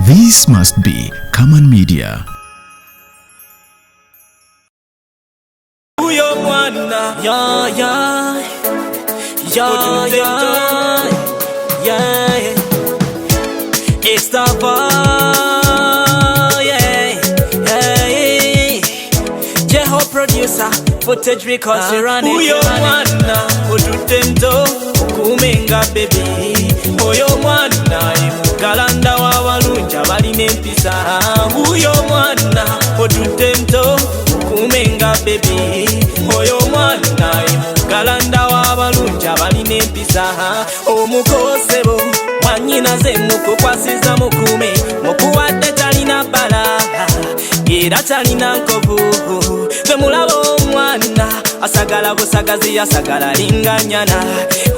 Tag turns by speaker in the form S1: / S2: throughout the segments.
S1: This must be Common Media.
S2: Uyo mwana ya ya ya ya yeah. It's the boy, yeah, yeah. Jeho producer, footage records, run it. Uyo mwana otudde mto okumenga baby. Oyo mwana emugalanda w'abalungi abalina empisa. Uyo mwana otudde mto okumenga baby. Oyo mwana emugalanda w'abalungi abalina empisa. Omukosebo mwanyinaze mukukwasiza mukume mukuwadde talina bbala era talina nkovu. Gwe mulaba omwana asagala busagazi asagala linganyana.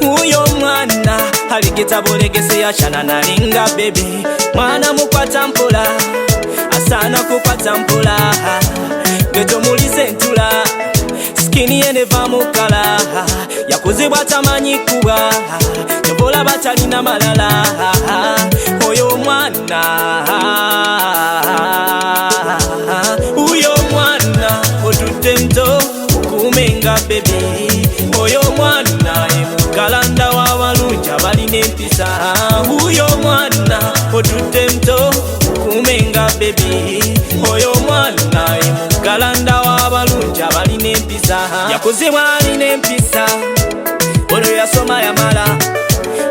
S2: Uyo mwana aligita bulegese yachana nalinga baby. Mwana mukwata mpola asana kukwata mpola gwe tomulize ntula skini yeneva mukala yakuzibwa tamanyi kuba yobola batalina malala. Oyo mwana uyo mwana otudde mto okumenga baby. Oyo mwana emugalanda w'abalungi abalina empisa. Uyo mwana otudde mto okumenga baby. Oyo mwana emugalanda w'abalungi abalina empisa. Yakuzibwa alina empisa ono yasoma yamala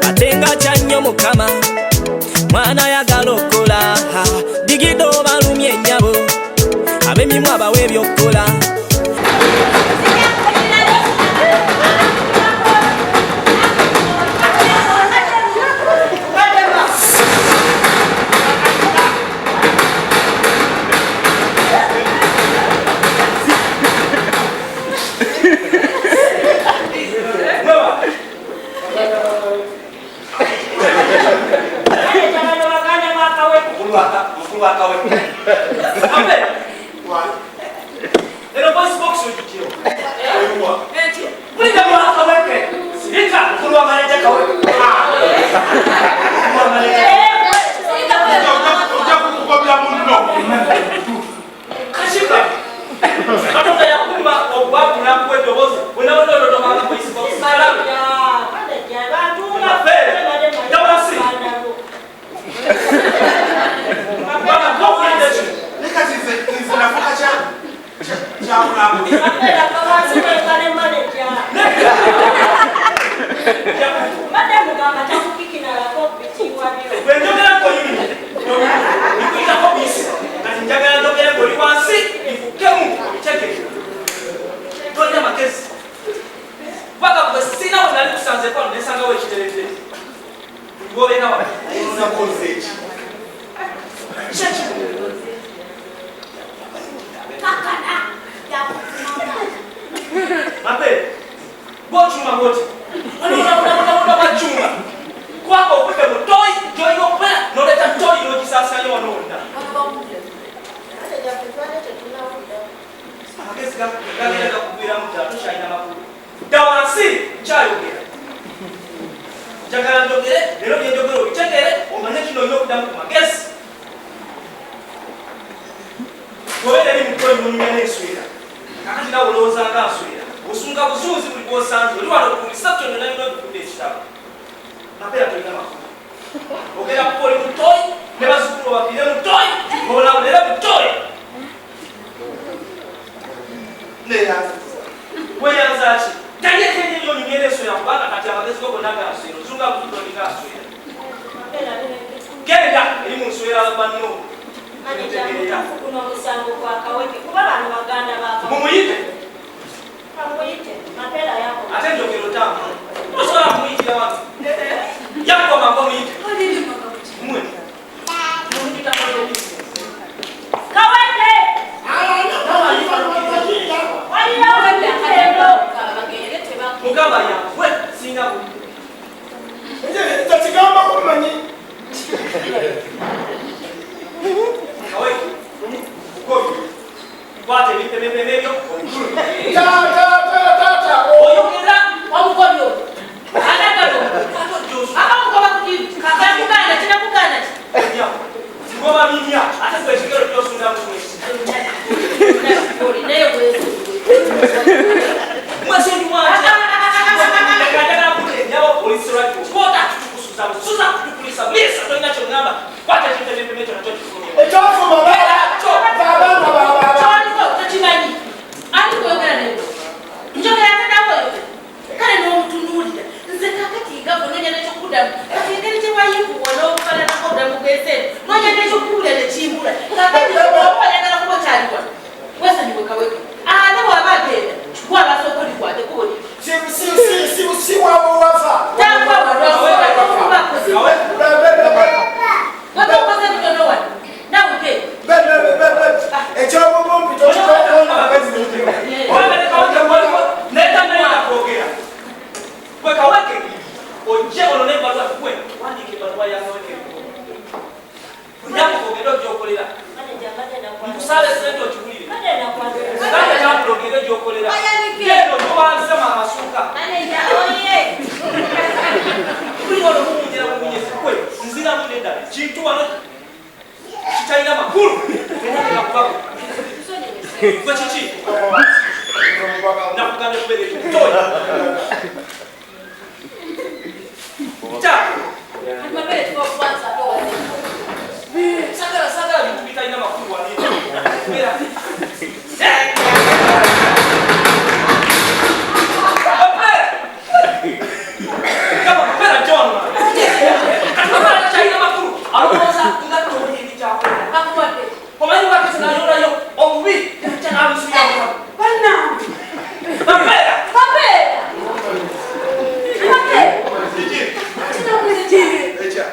S2: ate nga kya nnyo Mukama. Mwana yagala okkola digido balumye ennyabo ab'emimwa abawa ebyokkola. Osuza busuza kutukulisa bulisa tolina ky'oŋŋamba. Kwata ekintu ebyempima ekyo nakyo kifulumye.
S3: Ekyofuma baaba.
S4: Ky'oliko tokimanyi. Ani gw'oyogera naye? Njogera ate naawe oyogera. Kale n'omutunuulira. Nze kaakati nga gwe noonya n'ekyokuddamu. Kati engeri gye wayinguwa n'obufaananako obulamu bw'ensi eno, noonya n'ekyokuwulira ne kimbula. Kaakati oba oyagala kuba okyali wano, weesonyiwe Kaweke. Ate bw'aba agenda, gwe aba asooka olikwate ekkubo lye.
S3: Si wawe wava.
S4: Tangwa wano, Gwe okoze bitono wano. Naawe genda.
S3: Ekyobubumpi tokikoona.
S2: Naye tannayinza kwogera. Gwe Kaweke, ojje ono n'ebbaluwa gwe wandiika ebbaluwa ya Kaweke. Onyako ogende ogyokolera. Nkusale ssente okiwulire. Ganda kyambula ogende gyokolera. Genda otobanzema amasuuka. Buli wano mumunyera bumunyezi gwe nziramu nedda kintu wano kitalina makulu. Era tekakubako. Gwe kiki? Nakugambye kubeera ekitoyi. Kita. Sagala sagala bintu bitalina makulu wano. Beera. Mapeera! Kama mapeera John. Kati mapeera takyalina makulu. Alowooza nga toli ebikyakola. Omanyi lwaki tunayolayo omubi yajja n'amusuya mu
S4: Bannange.
S2: Mapeera!
S4: Mapeera! Mapeera!
S3: Ekya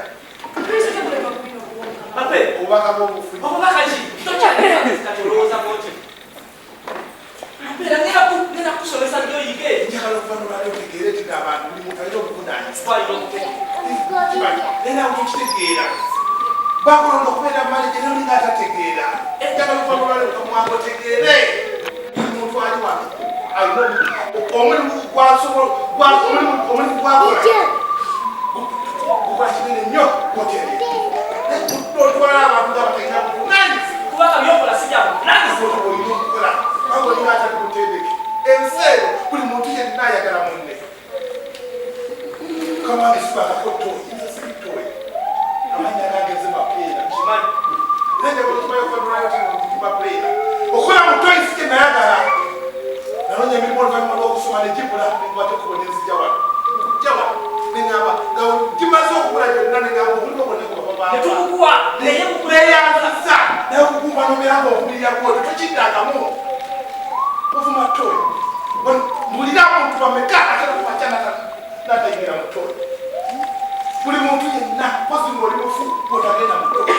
S2: Mapeera!
S3: obubaka bw'obufunyi.
S2: Obubaka ki? Tokyalina kati olowooza bw'otyo. Mapeera ngenda kukusomesa gy'oyige.
S3: Njagala okuva nolwaleero otegeere nti abantu buli muntu alina obuvunaanyizibwa.
S2: Twalina okutegeera.
S3: Naye nawe tokitegeera. Bakulonda okubeera manager naye olinga atategeera. Njagala okuva nolwaleero kamwangu otegeere. Buli muntu ali wano alina omulimu gwasobola omulimu gwakola gukola kinene nnyo woteeri. Otwala abantu nga batalina buvunaanyizibwa.
S2: Kubanga by'okola si bya buvunaanyizibwa.
S3: Olina okukola kubanga olinga atali mutendeke. Ensi eno buli muntu yenna ayagala munne. Kamange sibangako toyi, nze siri toyi. Amannya gange nze Mapeera.
S2: Kimanyi.
S3: Era njagala okumanya okuva lwaleero nti ndi Mapeera. Okukola mu toyi si kye nayagala. Nanoonya emirimu oluvannyuma lw'okusoma ne gibula ne nkwata ekkubo ne nzija wano. Nkujja wano ne ŋŋamba nga gimaze okubula gyonna ne ŋŋamba omulimu gwonna gwe bava
S2: Ne
S3: bampa.
S2: tugukuwa naye
S3: Neeyanziza naye okugumba n'obeera ng'ovumirira bw'otyo tokiddangamu. Ovuma toyi. Mbulira abantu bameka ate nokumakya n'atayingira mu toyi. Buli muntu yenna mpozi ng'oli mufu bw'otagenda mu toyi.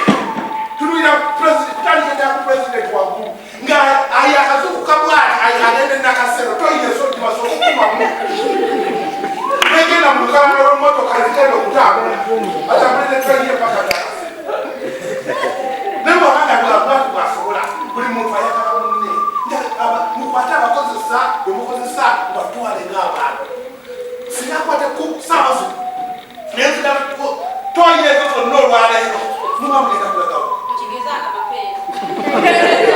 S3: Tunuulira tutandikira ddala ku pulezidenti waggulu nga aye akazuukuka bw'ati agenda e Nakasero toyi yesogibaza okukumamu. Negenda mu lukalala lw'emmotoka ezigenda okutambula atambule ne toyi ye paka Nakasero. Naye bw'abanga bw'ati bw'asobola buli muntu ayagala munne. Mukwate abakozesa bwe mukozesa mubatwale ng'abantu. Singa akwate ku ssaawa zino naye nzira toyi ezo zonna olwaleero muba mugenda kulagawo.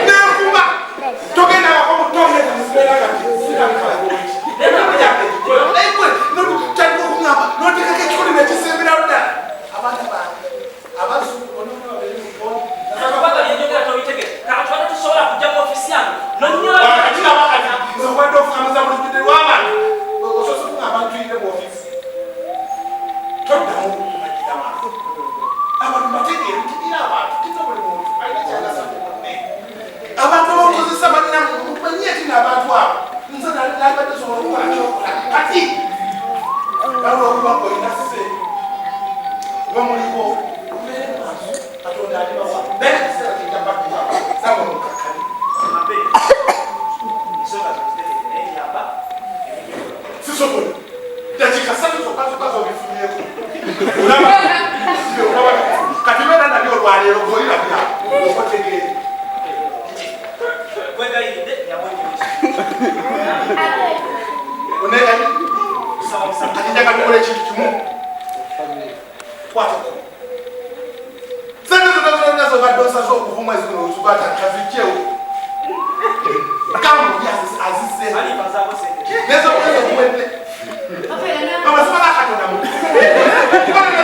S3: Nenvuma togendangako mu toyi ezo nezibeera nga zirabika bulungi. Naye gwe notandika okuŋŋamba n'oteekako ekikuli nekisemberawo ddala. Abaana bange abazzukulu bonna bonna babeere mu toyi.
S2: Kubanga bye njogera tobitegeera. Kati tubadde tusobola kujja mu ofiisi yange n'onnyola.
S3: Kati laba kati nze obadde ofukamiza mu lujjudde lw'abantu. Osoose kuŋŋamba ntuyire mu ofiisi. Toddamu kumanyira bantu. Abantu bategeere ntegeera abantu tino buli muntu alina kyagasa ku munne. Abantu abakozesa balina mumanye nti n'abantu abo nze nalibadde nsobola okukola kyokola kati olwokuba olina ssente oba muliwo obeere maaso Katonda alibawa naye ekiseera kijja batuuka namwe mukakkane.
S2: Mapeera, ensonga zo nzitegeera naye nyamba ebintu ebyo.
S3: Sisobola. Dakiika ssatu zokka zokka z'obifunyeeko. Olaba? Olaba? Kati beera nabyo olwaleero ng'olirabira okotegeere.
S2: Nkwegayiridde nyamba onyumye.
S3: Oneegayiridde?
S2: Nsaba musaba.
S3: Kati njagala tukole ekintu kimu. Kwata ekkubo. Ssente zonna zonna z'obadde osaze okuva omwezi guno ozibata kazijjewo. Gamba oli azizzeewo.
S2: Ani mpanzaako ssente?
S3: N'ez'okwezi okuwedde. Amazima ga Katonda mu. Kubanga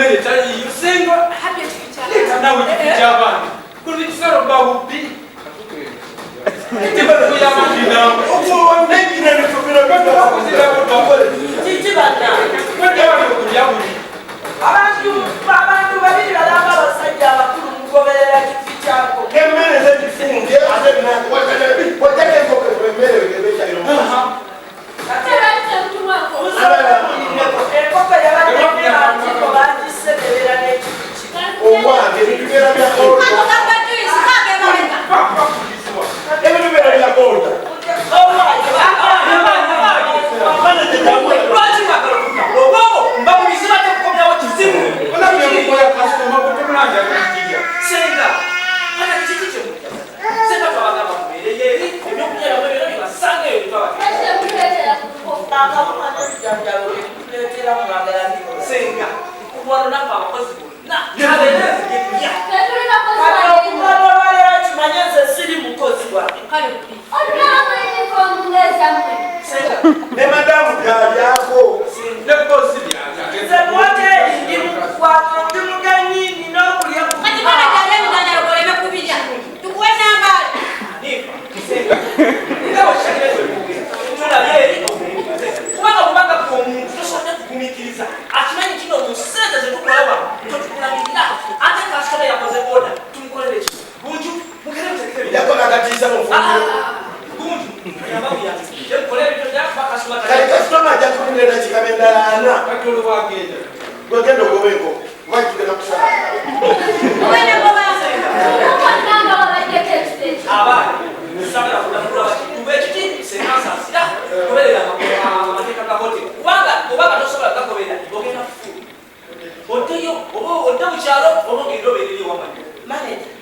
S5: Emmere taliiyo senga. Leeta naawe ekifi ky'abantu. Kuno ekisalo babubi.
S2: Abantu babiri balamba abasajja abakulu mugoberera kifi kyako.
S3: Emmere zegifumbye ate wajjako enkoko emmere ebekyaliro.
S2: Enkoko yabadde antiko bagiseberera n'ekifiki.
S3: Owange ebintu bibeera bya order. Ebintu bibeera bya order.
S2: Lwaki mwagala okutawula obwongo mba mu bizibu ate kukomyawo kizibu. Senga, kata kiki kye mujja? Senga twabagamba mubeereyo eri ebyokulya byammwe byonna bibasanga eyo bitwabagamba. Akawuka n'ebijanjaalo bye mwagala nnyo. Senga, wano naffe abakozi bonna abeera nzige kulya. Kati okuva olwaleero kimanye nze siri mukozi wange. Senga,
S3: Ne madamu byalyako.
S2: Nze mu woteeri ndi mukwano ndi mugenyi nina okulya ku Nifa, senga, nga bwekisakira ekyo bimugenda. Tulabye eri kubanga bw'obanga ggwe omuntu tosobodde kugumiikiriza akimanyi kino mu ssente ze tukola wano totukulabirira ate kasitoma yakoze order tumukolere ki bunju mugende mutegeke ebintu.
S3: Yakola akatiisa mu fumbiro.
S2: Bunju yamba buyambi mukole ebintu byakuba kasitoma
S3: Kati kasitoma ajja kulinda eddakiika endala ana. Gwegenda ogoba enkoko. Lwaki tugenda kusala?
S2: Abaana sagala kulamulwa tuba ekiti senga nsaasira goberera amateeka ga hoteri kubanga obanga tosobola gagoberera ogenda kufuuka oddeyo oba odde mu kyalo oba ogenda obeerere ewamanyi. Manager,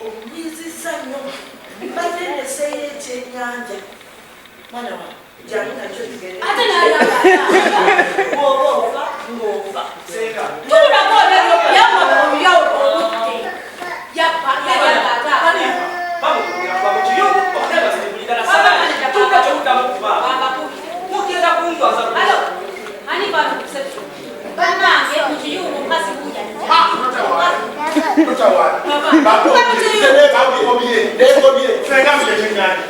S2: onyiizizza nnyo mbadde ndeseeyo ekyennyanja mwana wange jangu nakyo tugende. Bw'oba ofa ng'ofa. Senga. Hanifa, bamukubira kuba mu kiyungu okuteeba sibulira tuuka kyokuddamu okuba mugenda kundwaza.
S4: Bannange mu kiyungu mukazi wuuya.
S3: Totawaana. Bakobye. Nekobye. Senga mbye ekyennyanja.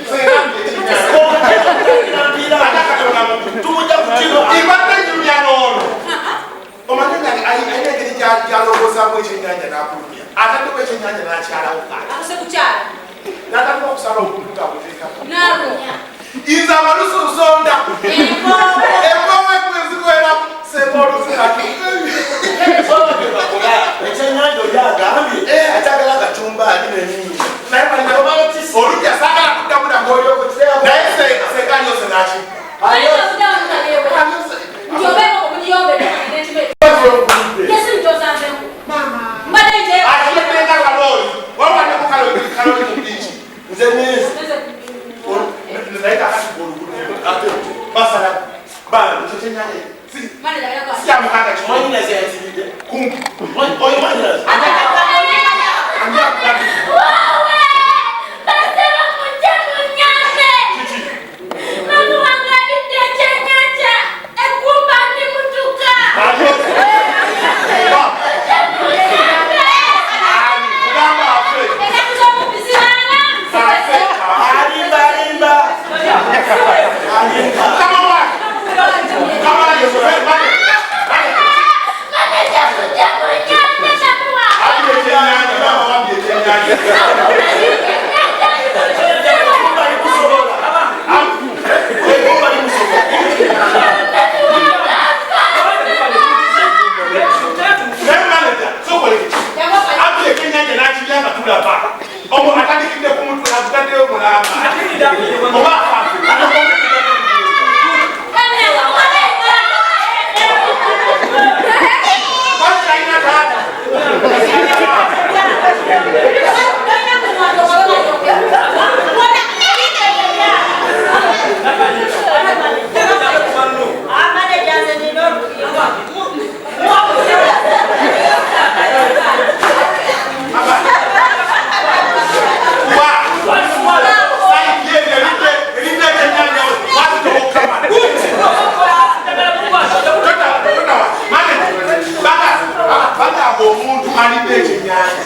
S3: Senga mbye ekyennyanja. Ate Katonda muntu. Tumujja ku kino. Ibadde nyumya n'ono. Omanyi nga alina engeri gy'alowoozaamu ekyennyanja n'akulumya. Ataddeko ekyennyanja n'akyalawo kati.
S4: Akuse kukyala.
S3: N'atandika okusala obuntu ng'abuteekako.
S4: N'alumya.
S3: Nze amalusu nsonda.
S4: Enkoowe.
S3: Enkoowe ezikwera senga olusu kati.
S6: Ekyennyanja oli agambye akyagala kacumbali n'ennyingi.
S3: Naye olujja saagala kuddamu nako. Naye senga alyose n'akibba. Akibbenga kalooli. Waliwo kaloli kaloli mu biiki.
S6: Nze nezi.
S3: Naye kakati gwe oluguudo
S6: Ate
S3: basala
S6: bambi
S3: ekyo kyennyanja si kya mukaaga kimu.
S6: Mwanyinaze yanzibidde.
S3: Kumpi.
S6: Oyo mwanyinaze.
S3: Ani akugambye? Kiki? Alyose. Ba. Ani kugamba afe. Afe.
S6: Alimba alimba. Alimba.
S3: Mukama wange. Mukama wange. Mane. Mane. Abye ekyennyanja. Maama wabye ekyennyanja. Alidde ekyennyanja.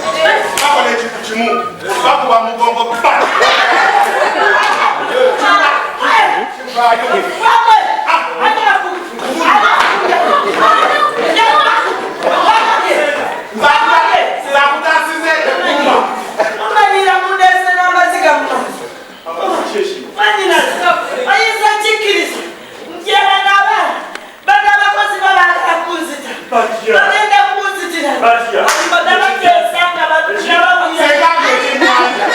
S3: Bakola ekintu kimu. Bakuba mugongo ba. Nzakutasize eggumba.
S7: Mumanyira mundeese n'amaziga mu maaso. Mwannyinaze, oyinza kikkiriza nti abano abaana bano abakozi babaagala kunzita. Bagenda kunzitira. Nabateesa nga nabawulira.
S3: Senga ekyennyanja.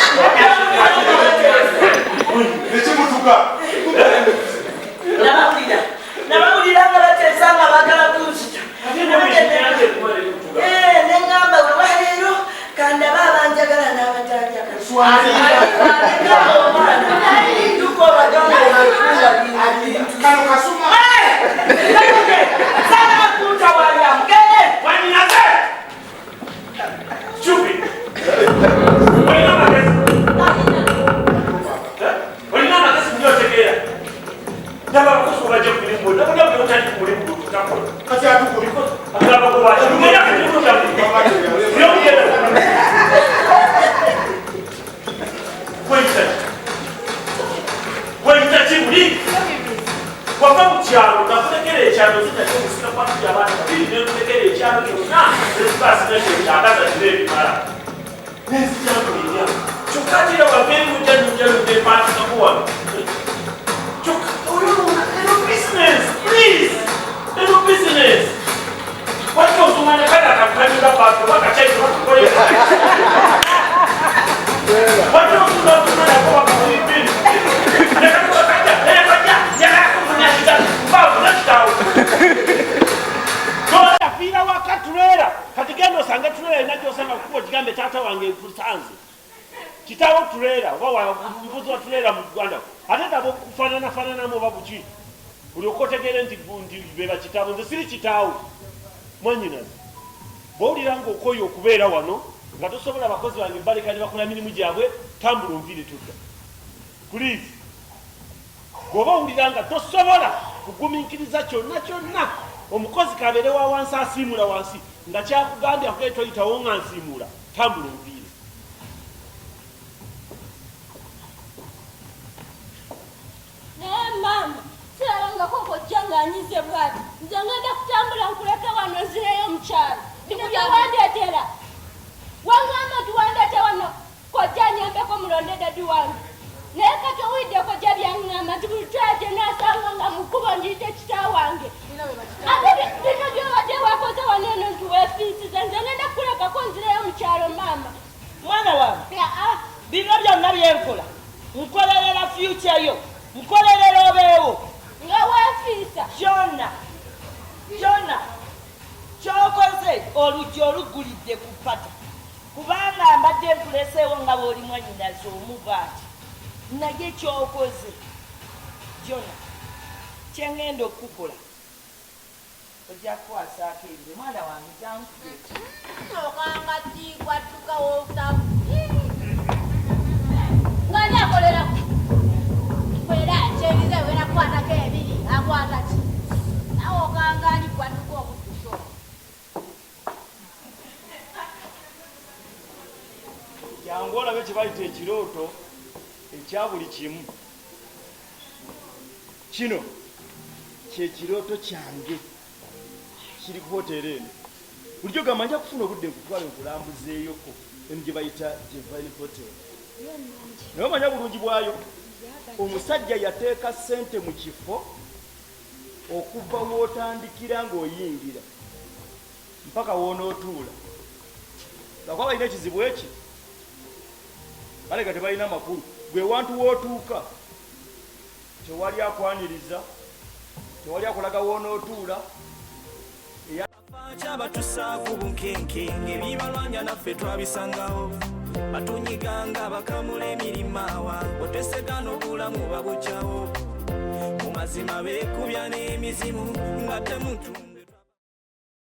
S3: Nekimutuka.
S7: Nabawulira. Nabawulira nga bateesa nga baagala kunzita. Ne ŋŋamba olwaleero kandabe abanjagala n'abatanjagala. Dduka obagambe bintu.
S3: Kano kasuma.
S7: Saagala kuntawaanya, mugende.
S8: Mwannyinaze! Stupid! Olina amagezi? Olina amagezi muli otegeera? Ddala abakozi obajja ku mirimu bonna bonna bwe otandika omulimu gwe gutakola.
S3: Kati atukuli.
S8: Agamba ko bw'ati, "Tugenda ku mirimu gyaffe." Byogenda. Weyita ki? Weyita ki buli? Wava mu kyalo nakulekera ekyalo zitaki omusika kwatuli abaana babiri nenkulekera ekyalo kyonna nesikaasina kyekyagaza kiro ebimala nenzijamulirya kyokka ate era wava eri mujja nujja nujja wano kyokka oyo eno business, please, eno business. Waki osumanya kale akakanyuga paasi oba akacyayi tebatukolera? Waki osuma osumanyako bakakuyibiri afiira waka tuleera. Kati genda osange tuleera erina gyosanga kukuba ogigambe taata wange nkusanze kitaawo tuleera oba muvuzi wa tuleera mu Ggwanda ate ndaba okufaananafaananamu oba buki olyoka otegeere nti be bakitaawo. Nze siri kitaawo. Mwannyinaze, bw'owulira ng'okooye okubeera wano nga tosobola abakozi bange baleka ne bakola mirimu gyabwe, tambula onviire tudda, please. Bw'oba owulira nga tosobola kugumiikiriza kyonna kyonna, omukozi kabeere wa wansi asiimula wansi nga kyakugambye akugaye toyitawo nga nsiimuula, tambula onviire.
S9: Naye maama, sirabangako kojja ng'anyize bw'ati. Nze ngenda kutambula nkuleke wano nzireyo mu kyalo. Bino bye wandeetera. Waŋŋamba nti wandeete wano kojja anyambeko mulonde daddy wange. Naye kati owulidde kojja byaŋŋamba nti buli twala gye naasanga nga mu kkubo ngiyite kita wange. Ate bino by'obadde wakoze wano eno nti weefiisize. Nze ngenda kukulekako nzireyo mu kyalo maama.
S7: Mwana wange,
S9: Aa,
S7: bino byonna byenkola nkolerera future yo, nkolerera obeewo.
S9: Nga weefiisa.
S7: Kyonna kyonna kyokoze oluggi oluggulidde ku ppata kubanga mbadde nkuleseewo nga bw'oli mwannyinaze omu bw'ati, naye kyokoze gyona kyeŋŋenda okukukola ojja kukwasaako ebire. Mwana wange, jangu.
S9: Okanga tigwatuka wotamu. Nga ani akolerako? Kwera kyerize wera kukwatako ebiri akwata ki? Nawe okanga ani gwatuka okuddusa okwo?
S10: Jangu olabe kye bayita ekirooto ekya buli kimu. Kino kyekirooto kyange kiri ku hoteeri eno. Bulijjo gamba nja kufuna obudde nkutwale nkulambuzeeyoko eno gye bayita Divine Hotel, naye omanya bulungi bwayo. Omusajja yateeka ssente mu kifo okuva w'otandikira ng'oyingira mpaka w'onootuula. Lwakuba balina ekizibu eki balega tebalina makulu. Gwe wantu w'otuuka tewali akwaniriza, tewali akulaga w'onootuula.
S11: Kyabatusa ku bunkenke ng'ebibalwanya naffe twabisangawo batunyiganga bakamula emirimawa otesega n'obulamu babugyawo mu mazima beekubya n'emizimu nga temuntu.